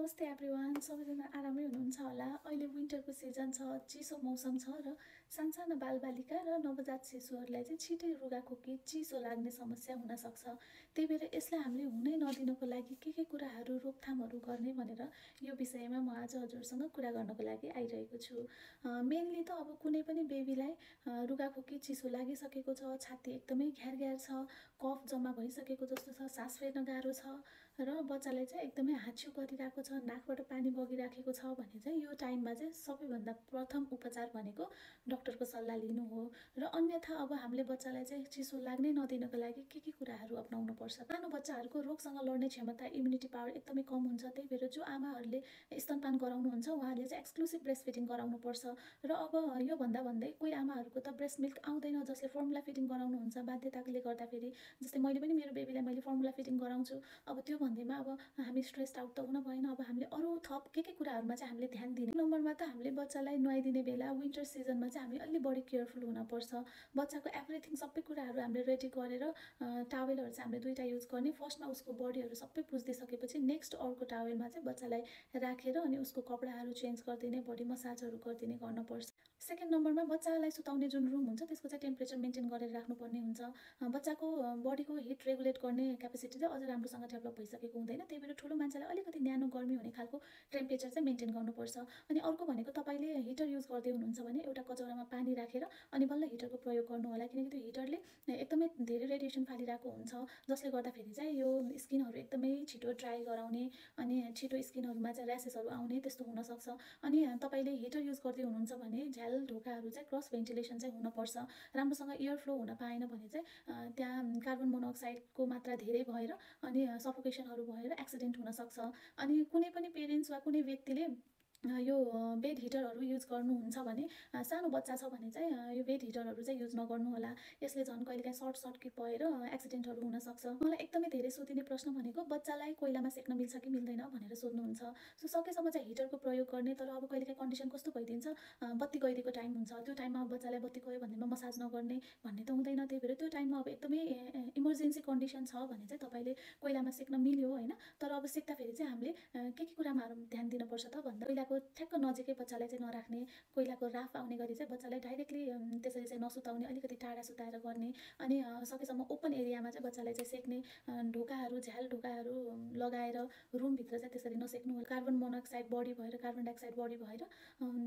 नमस्ते एभ्रिवान, सबैजना आरामै हुनुहुन्छ होला। अहिले विन्टरको सिजन छ, चिसो मौसम छ र सानसाना बालबालिका र नवजात शिशुहरूलाई चाहिँ छिटै रुगाखोकी, चिसो लाग्ने समस्या हुनसक्छ। त्यही भएर यसलाई हामीले हुनै नदिनको लागि के कुराहरू रोकथामहरू गर्ने भनेर यो विषयमा म आज हजुरसँग कुरा गर्नको लागि आइरहेको छु। मेनली त अब कुनै पनि बेबीलाई रुगाखोकी, चिसो लागिसकेको छ, छाती एकदमै घ्यार छ, कफ जम्मा भइसकेको जस्तो छ, सास फेर्न गाह्रो छ र बच्चालाई चाहिँ एकदमै हाच्छिउँ गरिरहेको छ, नाकबाट पानी बगिराखेको छ भने चाहिँ यो टाइममा चाहिँ सबैभन्दा प्रथम उपचार भनेको डक्टरको सल्लाह लिनु हो। र अन्यथा अब हामीले बच्चालाई चाहिँ चिसो लाग्नै नदिनको लागि के कुराहरू अपनाउनुपर्छ। सानो बच्चाहरूको रोगसँग लड्ने क्षमता, इम्युनिटी पावर एकदमै कम हुन्छ। त्यही भएर जो आमाहरूले स्तनपान गराउनुहुन्छ उहाँहरूले चाहिँ एक्सक्लुसिभ ब्रेस्ट फिडिङ गराउनुपर्छ। र अब यो भन्दै कोही आमाहरूको त ब्रेस्ट मिल्क आउँदैन, जसले फर्मुला फिडिङ गराउनुहुन्छ बाध्यताले गर्दाखेरि। जस्तै मैले पनि मेरो बेबीलाई मैले फर्मुला फिडिङ गराउँछु। अब त्यो भन्दैमा अब हामी स्ट्रेस्ड आउट त हुन भएन। अब हामीले अरू थप के कुराहरूमा चाहिँ हामीले ध्यान दिने। नम्बरमा त हामीले बच्चालाई नुहाइदिने बेला विन्टर सिजनमा चाहिँ हामी अलि बढी केयरफुल हुनपर्छ। बच्चाको एभ्रिथिङ सबै कुराहरू हामीले रेडी गरेर टावेलहरू चाहिँ हामीले 2टा युज गर्ने। फर्स्टमा उसको बडीहरू सबै पुछिदिइसकेपछि नेक्स्ट अर्को टावेलमा चाहिँ बच्चालाई राखेर अनि उसको कपडाहरू चेन्ज गरिदिने, बडी मसाजहरू गरिदिने गर्नुपर्छ। सेकेन्ड नम्बरमा बच्चालाई सुताउने जुन रुम हुन्छ त्यसको चाहिँ टेम्परेचर मेन्टेन गरेर राख्नुपर्ने हुन्छ। बच्चाको बडीको हिट रेगुलेट गर्ने क्यापेसिटी चाहिँ अझ राम्रोसँग डेभलप भइसकेको हुँदैन। त्यही भएर ठुलो मान्छेलाई अलिकति न्यानो गर्मी हुने खालको टेम्परेचर चाहिँ मेन्टेन गर्नुपर्छ। अनि अर्को भनेको तपाईँले हिटर युज गर्दै हुनुहुन्छ भने एउटा कचौरामा पानी राखेर अनि बल्ल हिटरको प्रयोग गर्नु होला, किनकि त्यो हिटरले एकदमै धेरै रेडिएसन फालिरहेको हुन्छ, जसले गर्दाखेरि चाहिँ यो स्किनहरू एकदमै छिटो ड्राई गराउने अनि छिटो स्किनहरूमा चाहिँ ऱ्यासेसहरू आउने त्यस्तो हुनसक्छ। अनि तपाईँले हिटर युज गर्दै हुनुहुन्छ भने झ्याल ढोकाहरू चाहिँ क्रस भेन्टिलेसन चाहिँ हुनपर्छ। राम्रोसँग एयर फ्लो हुन पाएन भने चाहिँ त्यहाँ कार्बन मोनोअक्साइडको मात्रा धेरै भएर अनि सफोकेसनहरू भएर एक्सिडेन्ट हुनसक्छ। अनि कुनै पनि पेरेन्ट्स वा कुनै व्यक्तिले यो बेड हिटरहरू युज गर्नुहुन्छ भने सानो बच्चा छ भने चाहिँ यो बेड हिटरहरू चाहिँ युज नगर्नु होला। यसले झन् कहिलेकाहीँ सर्ट सर्किट भएर एक्सिडेन्टहरू हुनसक्छ। मलाई एकदमै धेरै सोधिने प्रश्न भनेको बच्चालाई कोइलामा सेक्न मिल्छ कि मिल्दैन भनेर सोध्नुहुन्छ। सो सकेसम्म चाहिँ हिटरको प्रयोग गर्ने। तर अब कहिलेकाहीँ कन्डिसन कस्तो भइदिन्छ, बत्ती गइदिएको टाइम हुन्छ, त्यो टाइममा बच्चालाई बत्ती गयो भन्दैमा मसाज नगर्ने भन्ने त हुँदैन। त्यही भएर त्यो टाइममा अब एकदमै इमर्जेन्सी कन्डिसन छ भने चाहिँ तपाईँले कोइलामा सेक्न मिल्यो होइन। तर अब सेक्दाखेरि चाहिँ हामीले के कुरामा ध्यान दिनुपर्छ त भन्दा कोइलाको ठ्याक्क नजिकै बच्चालाई चाहिँ नराख्ने, कोइलाको राफ आउने गरी चाहिँ बच्चालाई डाइरेक्टली त्यसरी चाहिँ नसुताउने, अलिकति टाढा सुताएर गर्ने। अनि सकेसम्म ओपन एरियामा चाहिँ बच्चालाई चाहिँ सेक्ने, ढोकाहरू झ्याल ढोकाहरू लगाएर रुमभित्र चाहिँ त्यसरी नसेक्नु। कार्बन मोनोअक्साइड बढी भएर कार्बन डाइअक्साइड बढी भएर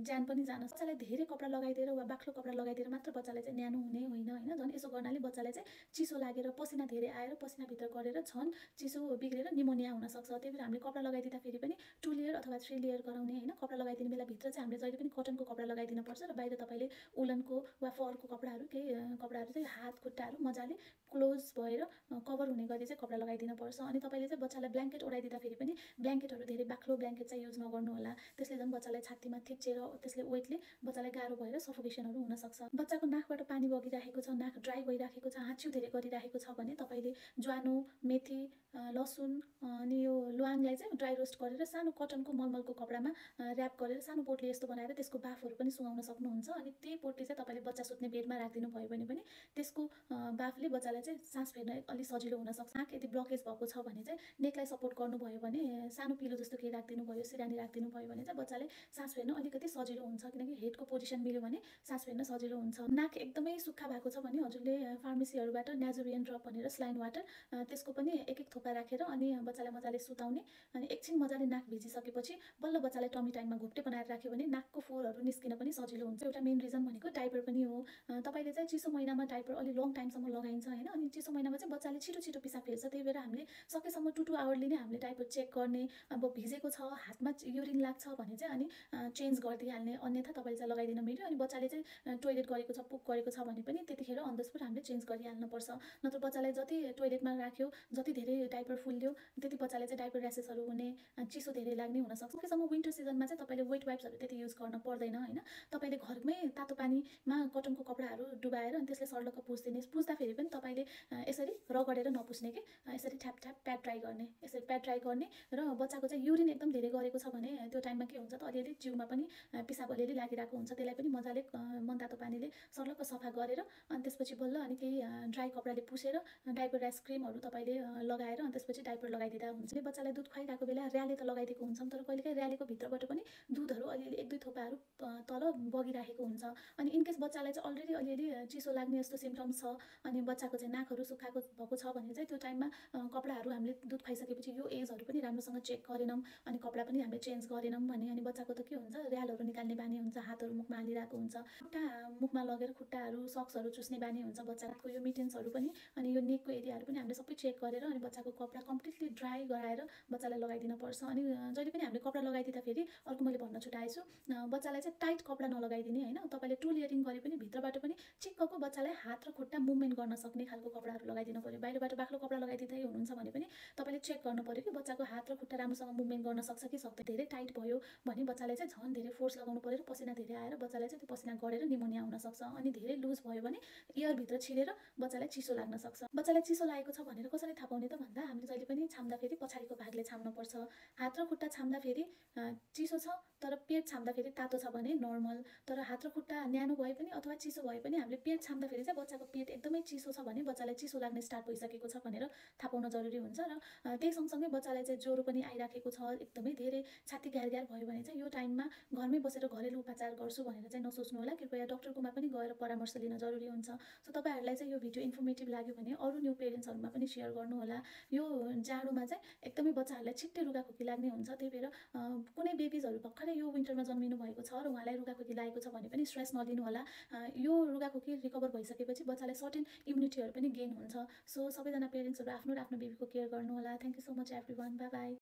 ज्यान पनि जान। बच्चालाई धेरै कपडा लगाइदिएर वा बाक्लो कपडा लगाइदिएर मात्र बच्चालाई चाहिँ न्यानो हुने होइन होइन। झन् यसो गर्नाले बच्चालाई चाहिँ चिसो लागेर पसिना धेरै आएर पसिनाभित्र गरेर झन् चिसो बिग्रेर निमोनिया हुनसक्छ। त्यही भएर हामीले कपडा लगाइदिँदाखेरि पनि 2 लेयर अथवा 3 लेयर गराउने होइन। कपडा लगाइदिने बेला भित्र चाहिँ हामीले जहिले पनि कटनको कपडा लगाइदिनुपर्छ र बाहिर तपाईँले उलनको वा फरको कपडाहरू केही कपडाहरू चाहिँ हात खुट्टाहरू मजाले क्लोज भएर कभर हुने गरी चाहिँ कपडा लगाइदिनुपर्छ। अनि तपाईँले चाहिँ बच्चालाई ब्ल्याङ्केट ओढाइदिँदाखेरि पनि ब्ल्याङ्केटहरू धेरै बाक्लो ब्ल्याङ्केट चाहिँ युज नगर्नु होला। त्यसले झन् बच्चालाई छातीमा थिच्चेर त्यसले वेटले बच्चालाई गाह्रो भएर सफोकेसनहरू हुनसक्छ। बच्चाको नाकबाट पानी बगिराखेको छ, नाक ड्राई भइराखेको छ, हाच्छिउँ धेरै गरिराखेको छ भने तपाईँले ज्वानो, मेथी, लसुन अनि यो ल्वाङलाई चाहिँ ड्राई रोस्ट गरेर सानो कटनको मलमलको कपडामा ऱ्याप गरेर सानो पोटली यस्तो बनाएर त्यसको बाफहरू पनि सुँगाउन सक्नुहुन्छ। अनि त्यही पोटली चाहिँ तपाईँले बच्चा सुत्ने बेडमा राखिदिनु भयो भने पनि त्यसको बाफले बच्चालाई चाहिँ सास फेर्न अलि सजिलो हुनसक्छ। नाक यदि ब्लकेज भएको छ भने चाहिँ नेकलाई सपोर्ट गर्नुभयो भने सानो पिलो जस्तो केही राखिदिनु भयो, सिरानी राखिदिनु भयो भने चाहिँ बच्चाले सास फेर्न अलिकति सजिलो हुन्छ, किनकि हेडको पोजिसन मिल्यो भने सास फेर्न सजिलो हुन्छ। नाक एकदमै सुक्खा भएको छ भने हजुरले फार्मेसीहरूबाट नाजुरियन ड्रप भनेर स्लाइन वाटर त्यसको पनि एक थोपा राखेर अनि बच्चालाई मजाले सुताउने। अनि एकछिन मजाले नाक भिजिसकेपछि बल्ल बच्चालाई टमी टाइममा घोप्टे बनाएर राख्यो भने नाकको फोहोरहरू निस्किन पनि सजिलो हुन्छ। एउटा मेन रिजन भनेको डाइपर पनि हो। तपाईँले चाहिँ चिसो महिनामा डाइपर अलि लङ टाइमसम्म लगाइन्छ होइन। अनि चिसो महिनामा चाहिँ बच्चाले छिटो पिसाब फेर्छ। त्यही भएर हामीले सकेसम्म 2 आवरली नै हामीले डाइपर चेक गर्ने। अब भिजेको छ, हातमा युरिन लाग्छ भने चाहिँ अनि चेन्ज गरिदिइहाल्ने, अन्यथा तपाईँले चाहिँ लगाइदिन मिल्यो। अनि बच्चाले चाहिँ टोइलेट गरेको छ, पुक गरेको छ भने पनि त्यतिखेर अन द स्पोट हामीले चेन्ज गरिहाल्नुपर्छ। नत्र बच्चालाई जति टोइलेटमा राख्यो, जति धेरै डाइपर फुल्यो त्यति बच्चाले चाहिँ डाइपर ऱ्यासेसहरू हुने, चिसो धेरै लाग्ने हुनसक्छ। सकेसम्म विन्टर सिजनमा सिजनमा चाहिँ तपाईँले वेट वाइप्सहरू त्यति युज गर्न पर्दैन होइन। तपाईँले घरमै तातो पानीमा कटनको कपडाहरू डुबाएर अनि त्यसले सर्लक्क पुस्दिने। पुस्दाखेरि पनि तपाईँले यसरी रगडेर नपुस्ने कि यसरी ठ्याप ठ्याप प्याड ड्राई गर्ने, यसरी प्याड ड्राई गर्ने। र बच्चाको चाहिँ युरिन एकदम धेरै गरेको छ भने त्यो टाइममा के हुन्छ त अलिअलि जिउमा पनि पिसाब अलिअलि लागिरहेको हुन्छ। त्यसलाई पनि मजाले मनतातो पानीले सर्लक्क सफा गरेर अनि त्यसपछि बल्ल अनि केही ड्राई कपडाले पुसेर डाइपर ऱ्यास क्रिमहरू तपाईँले लगाएर अनि त्यसपछि डाइपर लगाइदिँदा हुन्छ। बच्चालाई दुध खुवाइरहेको बेला र्याले त लगाइदिएको हुन्छौँ, तर कहिलेकाहीँ र्यालेको भित्रबाट पनि दुधहरू अलिअलि 1-2 थोपाहरू तल बगिरहेको हुन्छ। अनि इनकेस बच्चालाई चाहिँ अलरेडी अलिअलि चिसो लाग्ने जस्तो सिम्पटम्स छ अनि बच्चाको चाहिँ नाकहरू सुक्खाएको भएको छ भने चाहिँ त्यो टाइममा कपडाहरू हामीले दुध खुवाइसकेपछि यो एजहरू पनि राम्रोसँग चेक गरेनौँ अनि कपडा पनि हामीले चेन्ज गरेनौँ भने अनि बच्चाको त के हुन्छ र्यालहरू निकाल्ने बानी हुन्छ, हातहरू मुखमा हालिरहेको हुन्छ, खुट्टा मुखमा लगेर खुट्टाहरू सक्सहरू चुस्ने बानी हुन्छ बच्चाको। यो मिटेन्सहरू पनि अनि यो नेकको एरियाहरू पनि हामीले सबै चेक गरेर अनि बच्चाको कपडा कम्प्लिटली ड्राई गराएर बच्चालाई लगाइदिन पर्छ। अनि जहिले पनि हामीले कपडा लगाइदिँदाखेरि अर्को मैले भन्न छुटाएछु, बच्चालाई चाहिँ टाइट कपडा नलगाइदिने होइन। तपाईँले टु लेयरिङ गरे पनि भित्रबाट पनि चिक्कको बच्चालाई हात र खुट्टा मुभमेन्ट गर्न सक्ने खालको कपडाहरू लगाइदिनु पऱ्यो। बाहिरबाट बाक्लो कपडा लगाइदिँदै हुनुहुन्छ भने पनि तपाईँले चेक गर्नु पऱ्यो कि बच्चाको हात र खुट्टा राम्रोसँग मुभमेन्ट गर्न सक्छ कि सक्दैन। धेरै टाइट भयो भने बच्चालाई चाहिँ झन् धेरै फोर्स लगाउनु पऱ्यो र पसिना धेरै आएर बच्चालाई चाहिँ त्यो पसिना गढेर निमोनिया हुनसक्छ। अनि धेरै लुज भयो भने एयरभित्र छिरेर बच्चालाई चिसो लाग्न सक्छ। बच्चालाई चिसो लागेको छ भनेर कसरी थाहा पाउने त भन्दा हामीले जहिले पनि छाम्दाखेरि पछाडिको भागले छाम्नुपर्छ। हात र खुट्टा छाम्दाखेरि चिसो छ तर पेट छाम्दाखेरि तातो छ भने नर्मल। तर हात र खुट्टा न्यानो भए पनि अथवा चिसो भए पनि हामीले पेट छाम्दाखेरि चाहिँ बच्चाको पेट एकदमै चिसो छ भने बच्चालाई चिसो लाग्ने स्टार्ट भइसकेको छ भनेर थाहा पाउन जरुरी हुन्छ। र त्यही सँगसँगै बच्चालाई चाहिँ ज्वरो पनि आइराखेको छ, एकदमै धेरै छाती ग्यार भयो भने चाहिँ यो टाइममा घरमै बसेर घरेलु उपचार गर्छु भनेर चाहिँ नसोच्नु होला। कृपया डक्टरकोमा पनि गएर परामर्श लिन जरुरी हुन्छ। सो तपाईँहरूलाई चाहिँ यो भिडियो इन्फर्मेटिभ लाग्यो भने अरू न्यू पेरेन्ट्सहरूमा पनि सेयर गर्नु होला। यो जाडोमा चाहिँ एकदमै बच्चाहरूलाई छिट्टै रुगाखोकी लाग्ने हुन्छ। त्यही भएर कुनै बेबिजहरू भर्खरै यो विन्टरमा जन्मिनु भएको छ र उहाँलाई रुगाखोकी लागेको छ भने पनि स्ट्रेस नलिनु होला। यो रुगाखोकी रिकभर भइसकेपछि बच्चालाई सर्टेन इम्युनिटीहरू पनि गेन हुन्छ। सो सबैजना पेरेन्ट्सहरू आफ्नो र आफ्नो बेबीको केयर गर्नु होला। Thank you so much everyone. By by.